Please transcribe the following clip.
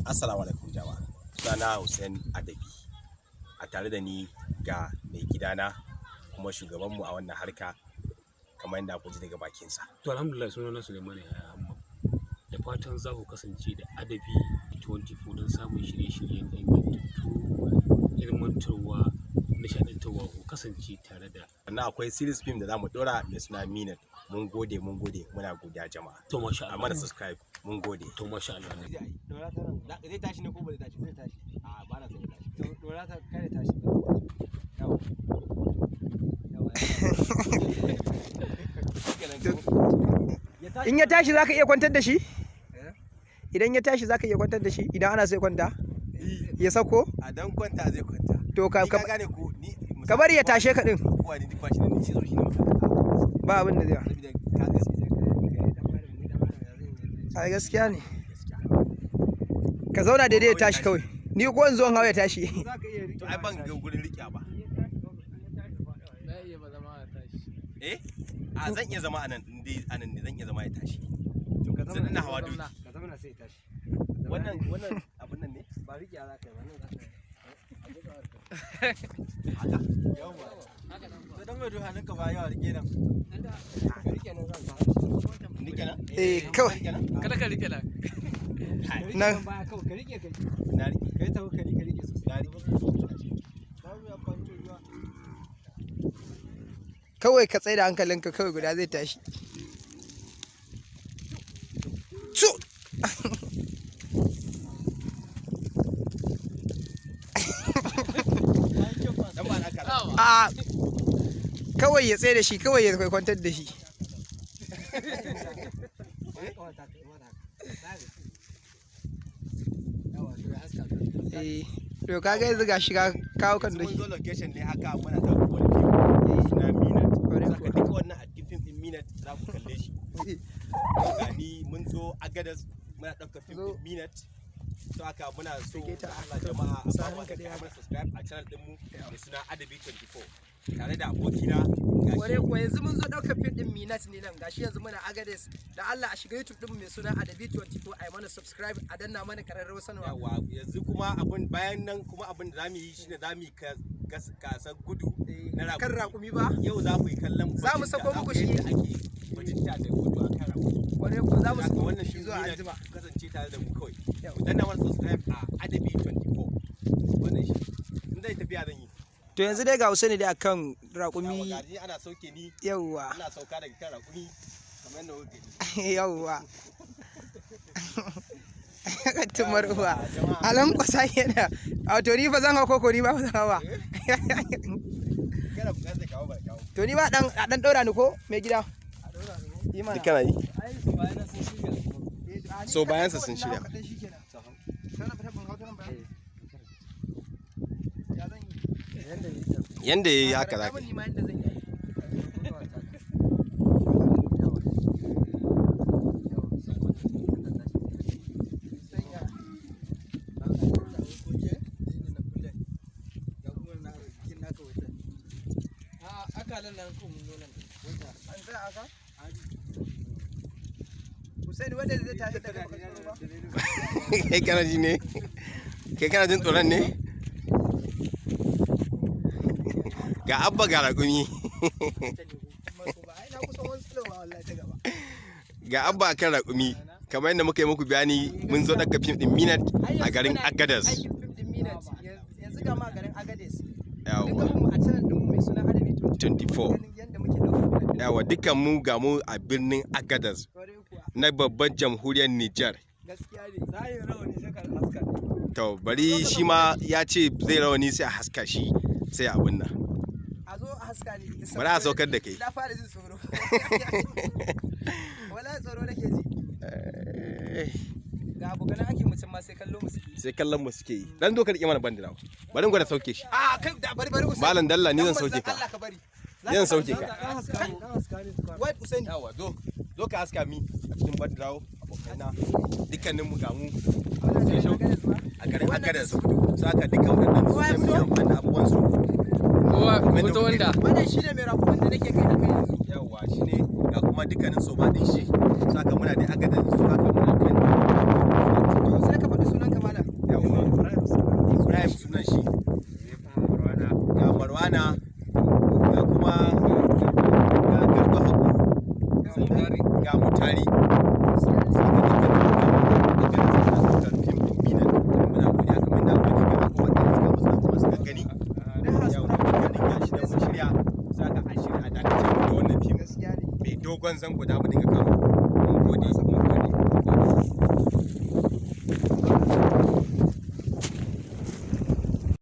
Assalamu alaikum jama'a. Sunana Hussein Adabi. A tare da ni ga mai gidana kuma shugabanmu a wannan harka kamar yadda ku ji daga bakinsa. To alhamdulillah, sunana Suleiman Yahaya Hamma. Da fatan za ku kasance da Adabi 24 don samun shirye-shiryen ingantattu, ilmantarwa, nishaɗantarwa. Ku kasance tare da Sannan akwai series film da za mu ɗora mai suna Minat. Mun gode, mun gode, muna godiya jama'a. To masha A Allah. mana subscribe, mun gode. To masha Allah. Dora ta nan. Zai tashi ne ko ba zai tashi? Zai tashi. A ba na son ya tashi. To dora ta kare tashi ba zai tashi. Yawa. Yawa. Ya tashi. In ya tashi zaka iya kwantar da shi? Eh? Idan ya tashi zaka iya kwantar da shi idan ana so ya kwanta? Ya sako? A dan kwanta zai kwanta. To Ni ka gane ko ni ka bari ya tashe ka din. Kowa ni duk bashi da ni cizo shi ne matsala. Ba abin da zai. Saboda ka ga Ai gaskiya ne. Ka zauna daidai ya tashi kawai. Ni ko in zo in hau ya tashi. Za ka iya rike. To ai ban ga gurin riƙe ba. Eh? A zan iya zama a nan in dai a nan ne zan iya zama ya tashi. To ka Zan zauna. ina hawa doki. Ka zauna sai ya tashi. Wannan abun nan ne? Ba rike za ka yi ba, nan za ka yi. Haka. Yawa. To dan mai duha hannunka ba yawa, rike nan. Ka rike nan zan ka. Rike nan? Eh kawai. Rike nan? Kada ka rike nan. Ka rike Nan. nan baya kawai, ka rike kai. Na rike. Ka yi tawakkali, ka rike sosai. Na rike. Za mu yi amfani da ruwa. Kawai ka tsaye da hankalinka kawai guda zai tashi. Su! Dan ba na kala. A kawai ya tsaye da shi kawai ya kwantar da shi. Eh, to kaga yanzu ga shiga kawo kan Mun doki. zo location ne haka muna ɗaukar wani fim suna Minat. Kwarai Saka kuwa. duka wannan a cikin fim ɗin Minat za ku kalle shi. Ga ni mun zo Agadez muna ɗaukar fim Zo. ɗin Minat. To haka muna so Rike ta. da Allah jama'a a Sa ba mu hanka dai haɗin kai, haka. mana subscribe a channel ɗinmu mai suna Adabi 24 tare da abokina gashi. Kware kuwa yanzu mun zo ɗaukar fim ɗin Minat ne nan gashi yanzu muna Agades da Allah a shiga YouTube ɗin mai suna Adabi 24 a yi mana subscribe a danna mana ƙararrawar sanarwa. Yawa, yanzu kuma abin bayan nan kuma abin da zamu yi shine zamu yi gasar gudu na Kan raƙumi ba? Yau za ku yi kallon Za mu bajinta, sako za ku muku ga shi. yadda ake bajinta da gudu a kan raƙumi. Kware kuwa za mu Haka sako wannan muku shi shi zuwa anjima. kasance tare da mu kawai. Yau. Ku danna mana subscribe a Adabi 24. Wannan shi. In zai tafiya zan yi. To yanzu dai ga Usaini dai akan Yawa, raƙumi. ga ni ana sauke ni, Yawwa. ina sauka daga kan raƙumi kamar yadda kuka gani. Yawwa. Tumar uwa. Alan kwasa yana. A to ni fa zan hau koko ni ba zan hau ba. Kada ku kasa kawo ba kawo. To ni ba dan a dan ɗora ni ko mai gida. Yi mana. Kana yi? Ai su bayan nan sun shirya. So bayansa sun shirya. Yanda ya yi haka za ka yi. Akalan nan ko mun zo nan. Hussein wanda zai tashi daga baka tsoro ba? Kai kana ji ne? Kai kana jin tsoron ne? Ga abba ga raƙumi. Ai na kusan wani tsilowa wallahi ta gaba. Ga abba akan raƙumi. Kamar yadda muka yi muku bayani mun zo ɗaga fim ɗin Minat a garin Agadez. Aikin fim din Minat yanzu ga ma garin Agadez. Yawa. Dukkan mu a channel din mu mai suna Adabi 24. Ganin yadda muke ɗaukar fina-finai. Yawa, dukkan mu ga mu a birnin Agadez Kwarai kuwa na babban jamhuriyar Nijar. gaskiya ne. Za yi rawani sai ka haska. To bari shi ma ya ce zai rawani sai a haska shi sai abin nan. A zo a haska ni. Bari a saukar da kai. Na fara jin tsoro. Wallahi tsoro nake ji. Ga abokan aikin mutum ma sai kallo mu suke. Sai kallon mu suke yi. Dan zo ka rike mana bandira. Bari in gwada sauke shi. A kai da bari bari Usaini. Malam Dalla ni zan Dan sauke manzon ka. Allah ka bari. Ni zan sauke ka. Ka haska ne, ka haska ne tukwana. Wait Usaini. Yawa, zo. Zo ka haska mi a cikin bandirawo abokaina. Dukkanin mu ga mu Wannan garin Agadez ba? a garin Agadez. Su haka dukkan waɗannan su sai muke amfani da abubuwan su. Kowa hoto wanda. Wannan shine mai raƙumin da nake kai a kai yanzu. Yawa shine ga kuma dukkanin soma din shi. Su haka muna da Agadez su haka muna kan. To sai ka faɗi sunan ka malam. dogon zango da mu dinga kawo. Mun gode, mun gode, mun gode.